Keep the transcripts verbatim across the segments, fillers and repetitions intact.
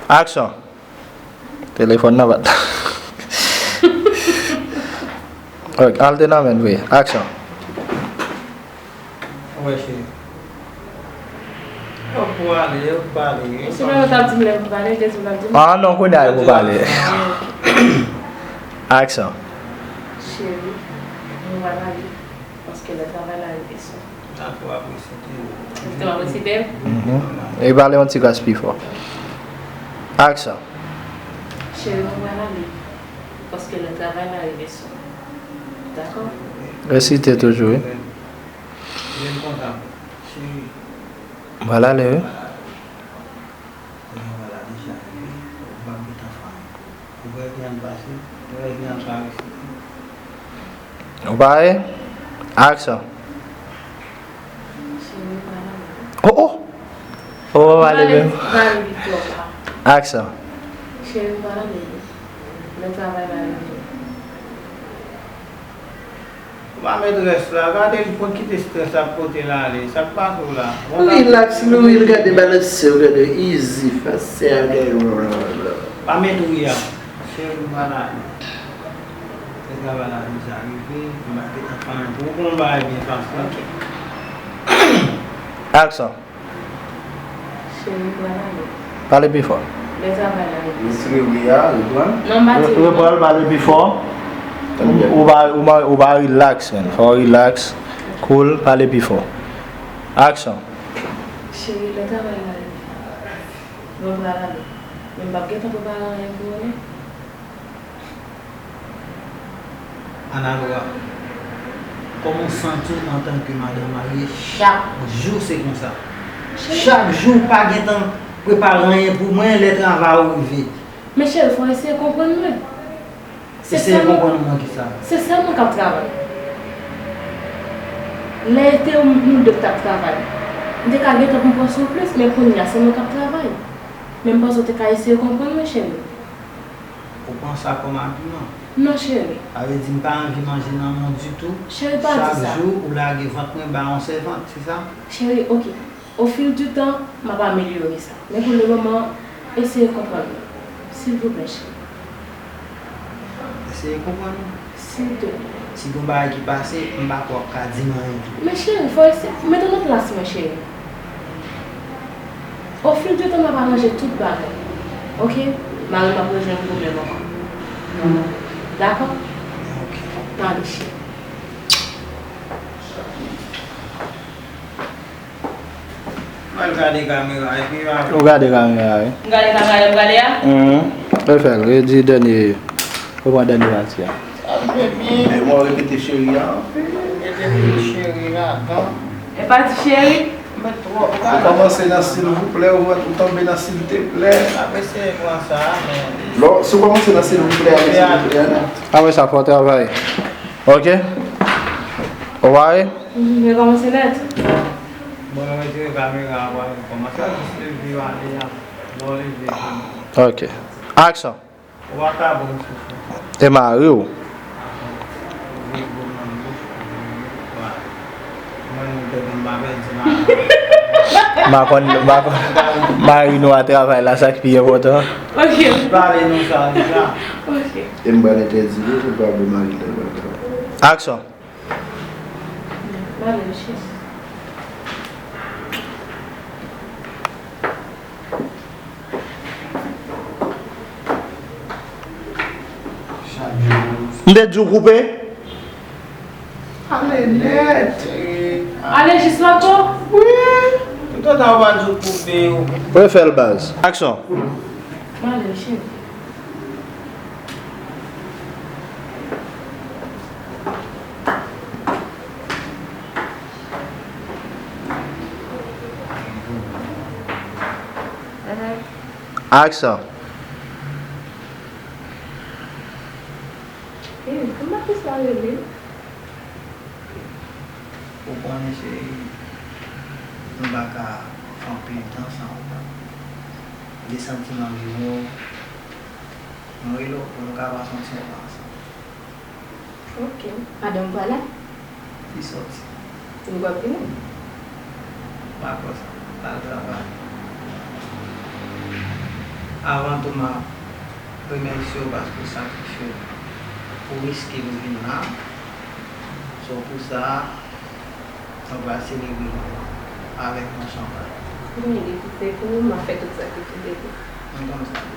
Aksyon! Telefòn nan pa t la. Ok, al te nan men vre. Aksyon! Wè, cheri. Ou pou ale, ou pale. Se pa yo t ap di m lè pou pale, te di m l ap di m. Ah non, kounye a yo pou pale. Aksyon! Cheri, nou pral ale, paske lè travay la rive sou. Dakò, ap resite. Ou te ap resite? Mhm. E pale yon ti kras pi fò. Aksyon! Cheri, mwen pral ale, paske lè travay la rive sou. Dakò? Resite toujou, wi. Jen kontan, cheri. Mwen pral ale, wi. Mwen pral ale, deja rive. Ou p ap gentan fè anyen. Ou wè ki jan l pase? Ou wè ki jan l travèse? Ou pare? Aksyon! Oh, oh! Oh, pale menm. Aksyon! Cheri, pa nan men. Lè travay la rive. Ou pa met rès la, gade l pou kite strès ap pote l ale. Sa k pase w la? Relax, Louis, gade balanse w, gade easy, fasil, gade. Pa met wi a. Cheri, m pral ale. Lè travay la deja rive, m pa gentan fè anyen pou ou, pou yon bagay byen fasil. Aksyon! Cheri, m pral ale. Pale pi fò. Lè travay la rive. Retire wi a, reprann. Non, m pa di. Re-, reprann, pale pi fò. Ou pa, ou pa, ou pa relax, man. Fò w relax, cool, pale pi fò. Aksyon! Cheri, lè travay la rive. Mwen pral ale. Men m p ap gentan prepare anyen pou ou, non. Analora, kòman w santi w antanke madan marye? Chak jou se konsa. Chak jou w pa gentan prepare anyen pou mwen lè travay ou rive. Men cheri, fò w eseye konprann mwen. Eseye konprann mwen kisa? Se sèl mwen k ap travay. Lè te nou de k t ap travay, m te ka gentan pou m pran sou w plis, men kounye a se mwen k ap travay. Men m panse w te ka eseye konprann mwen, cheri. Ou pran sa kòm agiman? Non, cheri. Sa vle di m pa anvi manje nan men w ditou? Cheri, pa di sa. Chak jou, ou lage vant mwen ba yon sèvant, se sa? Cheri, oke. Au fil du temps, m ap amelyore sa. Men pou le moman, eseye konprann mwen. Silvouplè, cheri. Eseye konprann mwen? Silvouplè. Si gen yon bagay ki pase, m pa kwè w ap ka di m anyen tou. Men cheri, fò eseye. Mete w nan plas mwen, cheri. Au fil du temps, m ap aranje tout bagay. Oke? Mari m ap rejwenn pwoblèm ankò. Dakò? Oke. Tande, cheri. Mwen gade kamera epi m ap... Ou gade kamera, wi. M gade kamera, m gade a? Mhm. Ou fè l, redi dènye, ou pran dènye pati a. Sa jwe byen. Men mwen repete cheri a anpil. Repete cheri ladan. E pa di cheri? Ou kòmanse nan silvouplè, ou, ou tonbe nan silteplè. Apre se pran sa, men... Lò, si w kòmanse nan silvouplè, silvouplè, non. Apre sa, fò w travay. Oke? Ou pare? Mhm, mwen kòmanse nèt. Bon, nou retire kamera a, bon, kòmanse a jis leve ale a. Bon, leve. Oke. Aksyon. Ou pa ka bon soufri. E mari w. Vye gwo manm bouch, mwen menm tèt mwen pa pèdi mari. M pa konn, m pa konn. Mari nou a travay la, sa k pi enpòtan. Oke. Pale nou sa deja. Oke. E m pral entèdi li, se pa bon mari l pral travay. Aksyon. Mwen ale, mesye. M te di w koupe? Ale nèt. Ale jis la tou? Wi. Toutotan w pa di w koupe, w... Refè l, baz. Aksyon. Mwen ale, mesye. Aksyon. Ou konnen, cheri, nou pa ka fè anpil tan san ou pa. Gen santiman m gen pou ou, mwen rele w pou nou ka pase yon ti moman ansanm. Ok. Madanm ou pa la? Li sòti. Li pral vini? M pa kwè sa. L al travay. Avan tou, m ap remèsye w paske w sakrifye w pou riske pou vin la. So, pou sa, nou pral selebre nou avèk yon chanpay. Mwen gen kite pou ou, m ap fè tout sa ki kite pou. Mwen konn sa depi.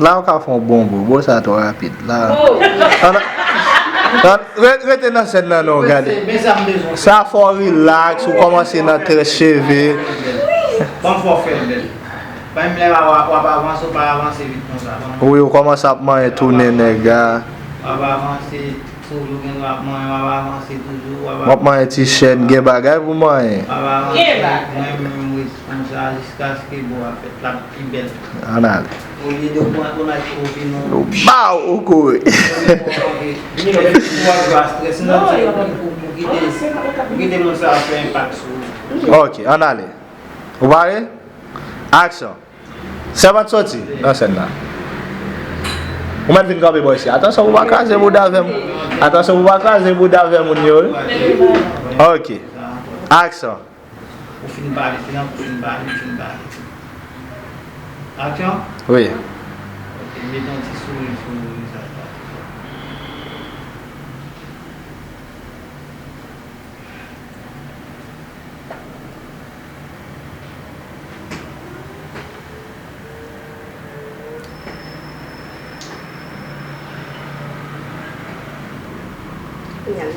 La ou ka fè yon bon bo. Bo sa twò rapid. La. An, an, re- rete nan sèn nan non, gade. Sa fò relax, ou kòmanse nan très cheve. Ban m fè w fè l bèl. Ban m lè w ap avanse, w pa avanse vit konsa. Wi, ou kòmanse ap manyen tounen nèg la. W ap avanse. Sou ou gen dwa ap manyen, w ap avanse toujou, w ap avanse. W ap manyen ti chèn, gen bagay pou manyen. W ap avanse, mwen menm m ret konsa jiskaske bo a fèt l ap pi bèl. Ann ale. Olye de w pran tonaj kofi non. Baw, ou kouri. Olye de w pran kofi. Ou ap jwe a strès nan ti pou, pou, pou kite, pou kite moun sa a fè enpak sou ou. Ok, ann ale. Ou pare? Aksyon. Sèvant soti nan sèn nan. Ou mèt vin kanpe bò isi. Atansyon pou w pa kraze bouda avè m. Atansyon pou w pa kraze bouda avè moun yo, wi. Ok. Aksyon. Ou fin pale, se nan ou fin pale, ou fin pale. Aksyon? Wi. Ok, mete yon ti souri sou vizaj la.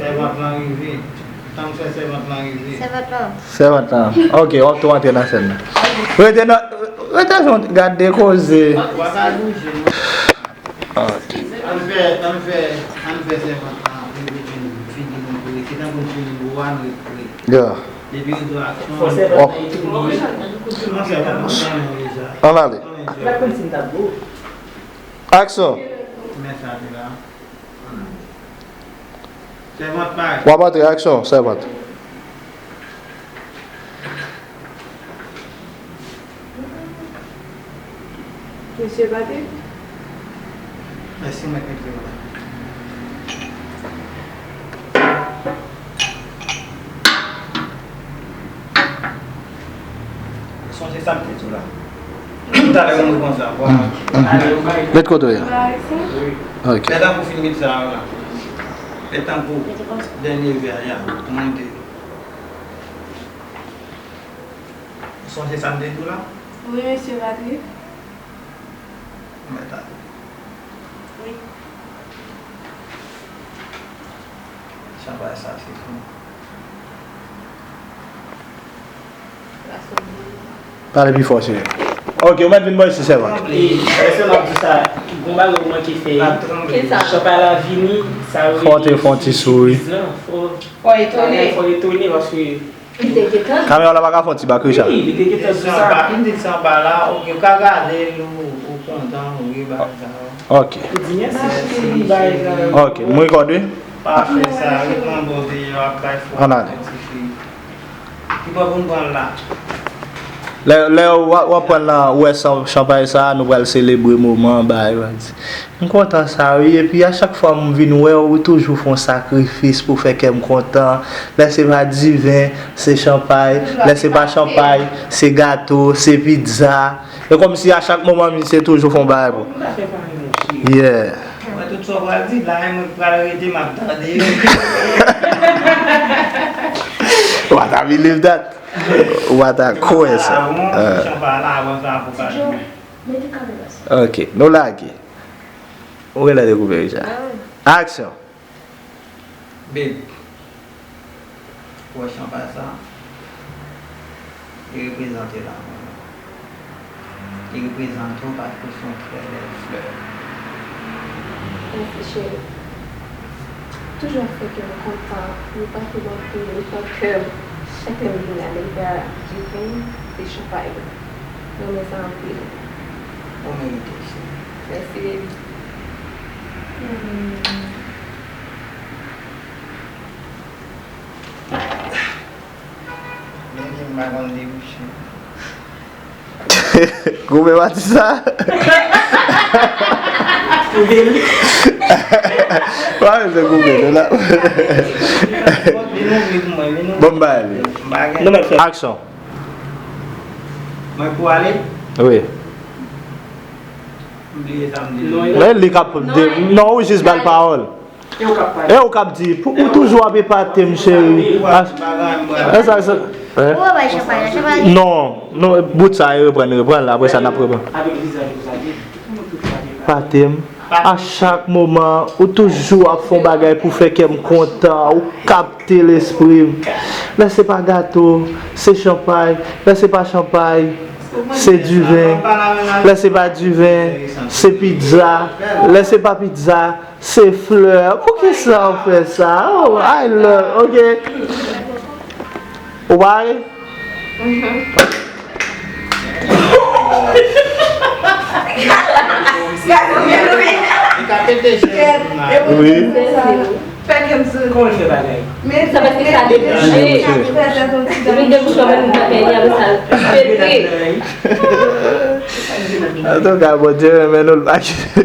Sèvant lan rive. Tann fè sèvant lan rive. Sèvant lan. Sèvant lan. Ok, w ap tou antre nan sèn nan. Rete nan, rete jan w gade koze. Ou pa ka bouje non. Ok. Ann fè, ann fè, ann fè sèvant lan rive jwenn figi nou pou li. Se tankou n fini bo a, n ret pre. Yeah. Depi rive aksyon. Fò sèvant lan ete li. Non, sèvant lan konnen w deja. Ann ale. Konnen jwèt. Ou pa t konn si m t ap bo. Aksyon. Men sa li la. Sèvant pa. W ap antre, aksyon, sèvant. Mesye Patrick? Mèsi, mèt, mèt, mèt. Sonje sa m te di w la. Talè mwen konsa, vwa. Met kote w ye a. Ok. Lè tankou fin met sa yo la. Lè tankou dènye vè a, ya, mwen te. Sonje sa m te di w la? Wi, mesye Patrick. Mèt a. Wi. Chanpay sa, se pou. Pale pi fò, cheri. Ok, ou mèt vin bò isi, sèvant. E, e, se m ap di sa, gon bagay ou manke fè. Chanpay la vini, sa yo rele sipriz lan. Fò etone. Fò etone, paske Li te gentan. Kamera la pa ka fè yon ti bak, Richard? Wi, li te gentan di sa. Li te sanba la, ok, ou ka gade l, ou, ou kontan, ou wi, bagay sa yo. Ok. Ou di mèsi, mèsi, bagay sa yo. Ok, m rekòd wi. Pa fè sa, ret nan bò, veye yo ap bay fò. Ann ale. Ti fi. Ki bò pou n pran l la? Lè, lè w ap, w ap pran l la, ou wè san, chanpay sa, nou pral selebre moman, bagay, bagay. M kontan sa wi, epi a chak fwa m vin wè w, ou toujou fè yon sakrifis pou fè kè m kontan. Lè se pa diven, se chanpay. Lè se pa chanpay, se gato, se pizza. E kòmsi a chak moman misye toujou fè yon bagay pou. Yeah. Mwen tout sa w pral di la, mwen pral rete m ap tande. What I believe that. What I kwè sa. Chanpay la, avan sa, pou pa jwe. Ok, nou lage. Ou genlè te koupe, Richard. Aksyon. Babe, ou wè chanpay sa? Li reprezante lanmou. Li reprezante ou paske se yon trè bèl flè. Mèsi, cheri. Toujou ap fè kè m kontan. Nou pa tou manke, ou nan kè m. Chak lè m vin la, lè m ta diven, se chanpay. Mwen renmen sa anpil. Ou merite l, cheri. Mèsi, baby. Baby, m pa konn debouche. Koupe pati sa. Koupe li. Wè, se koupe nou la. Bon, m ba li. Aksyon. Mwen pou ale? Wi. M bliye sa m te di. Men li k ap di, non, ou jis ba l pawòl. E ou k ap di, pou, ou toujou ap epate m, cheri. E sa, sa, non, non, bout sa, e reprann, reprann, apre sa, n ap reprann. Epate m. A chak moman, ou toujou ap fè yon bagay pou fè kè m kontan, ou kapte lespri m. Lè se pa gato, se chanpay. Lè se pa chanpay, se diven. Lè se pa diven, se pizza. Lè se pa pizza, se flè. Poukisa w fè sa? Oh, I love, ok. Ou pare? Wi. Sa paske sa debouche. Depi debouche, w ap wè nou pa fè anyen, apre sa l pete. Antouka, Bondye renmen nou, l pa kite.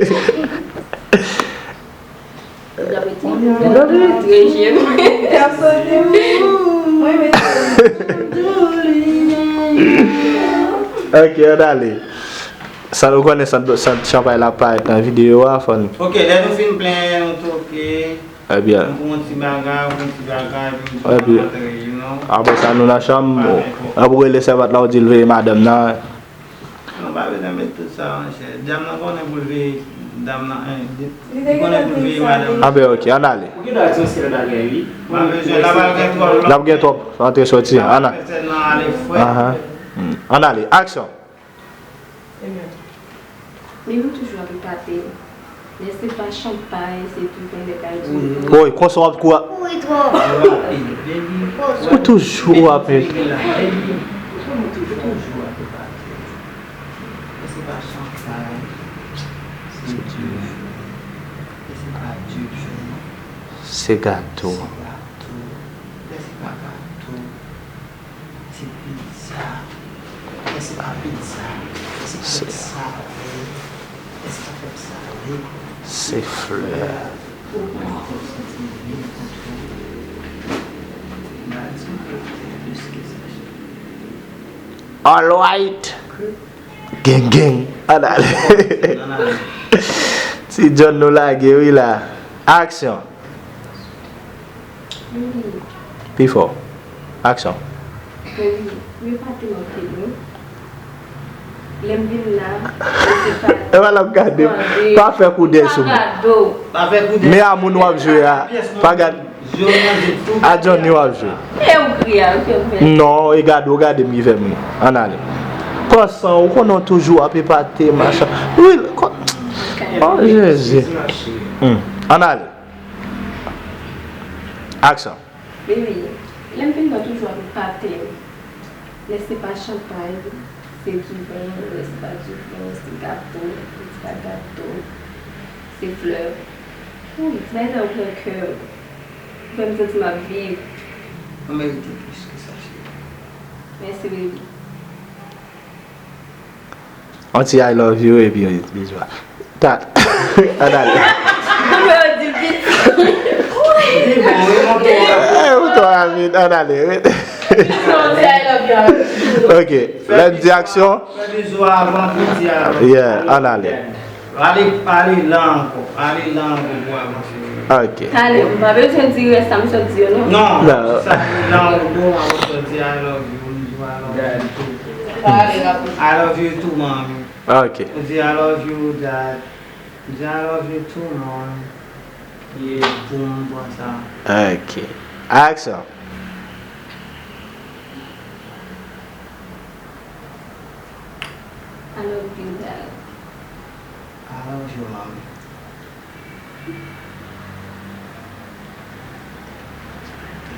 Ok, ann ale. San nou konnen sant, sant chanpay la parèt nan videyo a, fò n. Ok, lè nou fin plenyen, nou toke. Ebyen. Nou pran yon ti bagay, yon ti bagay, epi nou antre, you know. Apre sa, nou nan chanm, w ap rele sèvant la, w di l veye madanm nan. Non, pa bezwen met tout sa, monchè. Dam nan konnen pou l veye dam nan, en, li konnen pou l veye madanm nan. Anben, ok, ann ale. Ou gen dwa di yon sèl bagay, wi. Pa bezwen, l ap al gen twòp. L ap gen twòp antre soti. Ann ale. Ann ale. Aksyon. Baby, ou toujou ap epate m. Lè se pa chanpay, se diven, lè kay diven. Woy, konsa w ap kou a. Ou toujou ap epate. Lè se pa chanpay, se diven. Lè se pa diven, se gato. Se gato. Lè se pa gato, se pizza. Lè se pa pizza, se fèm sale. Lè se pa fèm sale, se flè. Alright. Geng, geng. Ann ale. Ti John nou lage wi la. Aksyon. Wi. Pi fò. Aksyon. Wi, wi, pa te manke nou. Lè m vin la, se pa. E pa l ap gade m. Pa fè kou dèyè sou mwen. Pa fè kou dèyè. Men a moun w ap jwe a. Pa gad. A Johnny w ap jwe. E ou kriye a, ou fè m pè. Non, e gade, ou gade m ki fè m ri. Ann ale. Pran san w, ou konnen w toujou ap epate, machin. Wi, kon-, oh, Jezi. Hmm. Ann ale. Aksyon. Baby, lè m vin nan toujou ap epate m. Lè se pa chanpay, se diven, lè se pa diven, se gato, lè se pa gato, se flè. Wi, ti bagay sa yo pran kè m. Ou fè m santi m ap viv. Ou merite plis ke sa, cheri. Mèsi, baby. Yon ti I love you epi yon bizou. Ta. Ann ale. Kòman yo di l piti? Eh, ou twò rapid, ann ale. Yon ti I love you. Ok, lè n di aksyon. Fè bizou avan pou di I love you. Yeah, ann ale. Ale, ale la ankò, ale la ankò pou avanse. Ok. Talè, m pa bezwen di rès sa m sot di yo, non? Non, non. Sa, ale la ankò, avan sot di I love you, m di I love you too. I love you too, mommy. Ok. M di I love you, dad. M di I love you too, mommy. E boum, pran sa. Ok. Aksyon. I love you, dad. I love you, mommy.